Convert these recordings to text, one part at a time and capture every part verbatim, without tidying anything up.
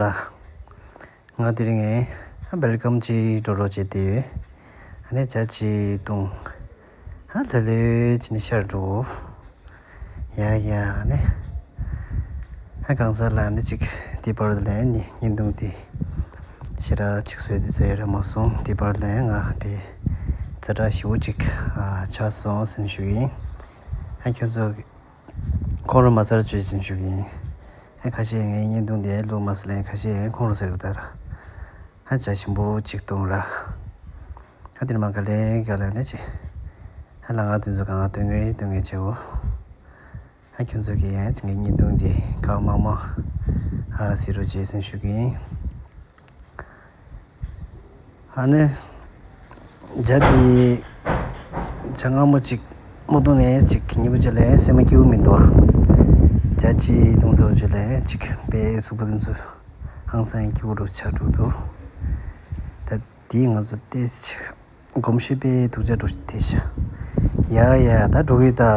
ལ། ང་དེ་རིང་ངས་སྦེལ་ཀམ་ཅིག་འགྲོ་རོགས་བྱས་ཏེ་ཡོད། ཨ་ནི་ཇ་ཅིག་བཏུང་། ཨ་ལྷོད་ལྷོད་བྱས་ནས་ཤར་འགྲོ། ཡ་ཡ་ཨ་ནི། ཨ་གང་ཟག་ལ་ཨ་ནི་ཅིག་དེ་བར་ལ་ཨ་ནི་བརྙན་ཐུང་དེ་ཞེ་དྲག་ཅིག་བཟོས་ཏེ་བཟོས་ཡ་རག་མ་སོང་། དེ་བར་ལ་ང་དཔེ་ཛ་དྲག་ཞེ་པོ་ཅིག་ཨ་ཆགས་སོང་ཟེར་ནས་ཞུ་གི་ཡིན། ཨ་ཁྱོད་ཚོ་ཁོང་རང་མ་ཚར་བཅོས་ཟིན་ཞུ་གི་ཡིན། ཨེ་ཁ་ཤས་ངའི་བརྙན་ཐུང་དེ་བླུགས་མ་སི་ལེན། ཁ་ཤས་ཁོང་རང་ཟེར་གི་ད་ར། ཨ་ཇ་ཞིམ་པོ་ཅིག་བཏུང་ར། ཨ་དེ་ནས་མ་ག་ལེ་ག་ལེ་ནས་ཅི། ཨ་ལ་ང་དེ་ཚོ་གང་ག་སྟོན་གི་སྟོན་གི་བྱེད་འོ། ཨ་ཁྱོད་ཚོ་གི་ཡང་ཅི་ངའི་བརྙན་ཐུང་དེ་གང་མང་མང་ཨ་གཟིགས་རོགས་བྱས་ཟིན་ཞུ་གི་ཡིན། ཨ་ནི། ཇ་དེ་ཇ་མངར་མོ་ཅིག་མ་བཏུང་ནས་ཅིག་ཉིན་པོ་ཅིག་ལ་སེམས་མ་སྐྱིད་པོ་མི་འདུག་ཨ། ཇ་ཅིག་བཏུང་ཚར་ཅིག་ལ་ཅིག་དཔེ་གཟུགས་པོ་དེ་ཚོ་ཧང་སང་སྐྱིད་པོ་འདྲ་ཆགས་འགྲོ་འདུག་ད་དེ་ང་ཚོ་ཏོག་ཙམ་ཅིག་གོམས་གཤིས་དཔེ་སྡུག་ཅག་འདྲ་ཞིག་ཐེབས་ཤག་ཡ་ཡ་ད་འགྲོ་གི་ཡོད་ད།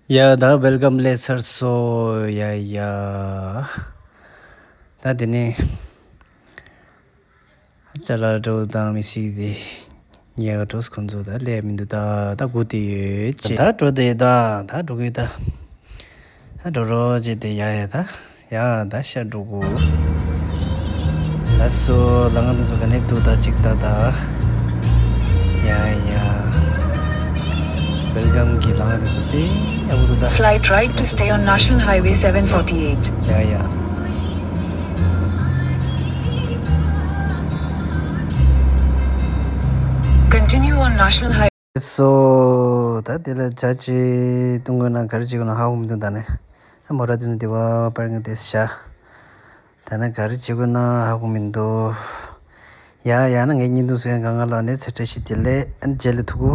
ཡ་ད་སྦེལ་ཀམ་སླེབས་ཚར་སོང་། ཡ་ཡ། ད་དེ་ནས་ཅ་ལག་འདྲ་བོ་དང་མི་ཞིག་དེ་ཉལ་ག་འགྲོ། ཁོང་ཚོ་ད་སླེབས་མི་འདུག་ད་ད་སྒུག་བསྡད་ཡོད་ཅེས། ད་འགྲོ་བསྡད་ད་ད་འགྲོ་གི་ད། ད་འགྲོ་རོགས་བྱས་ཏེ་ཡ་ཡ་ད། ཡ་ད་ཤར་འགྲོ་གོ། ལགས་སོ། ལ་ང་འདི་ཚོ་ག་ནས་འདུག་ད་ཅིག་ད་ད། ཡ་ཡ། སྦེལ་ཀམ་གྱི་ལ་ང་འདི་ཚོ་དཔེ་ཡག་པོ་འདུག་ད། Slight right to stay on National Highway seven forty-eight. ཡ་ཡ། Continue on National Highway. སོ། ད་དེ་ལ་ཇ་ཅིག་བཏུང་དགོས་ན་ག་རེ་བྱེད་དགོས་ན་ཧ་གོ་མི་འདུག་ད་ནི། ཨ་མོ་ར་དེ་ནི་དེ་བ་པར་ང་དེ་ཤ། ད་ནི་ག་རེ་བྱེད་དགོས་ན་ཧ་གོ་མི་འདུག་ཡ་ཡ་ན་ངའི་བརྙན་ཐུང་བཟོ་ཡ་གང་ག་ལ་ནས་ཚེ་བཀྲ་ཤིས་བདེ་ལེགས། ཨ་ནི་རྗེས་ལ་ཐུག་གོ།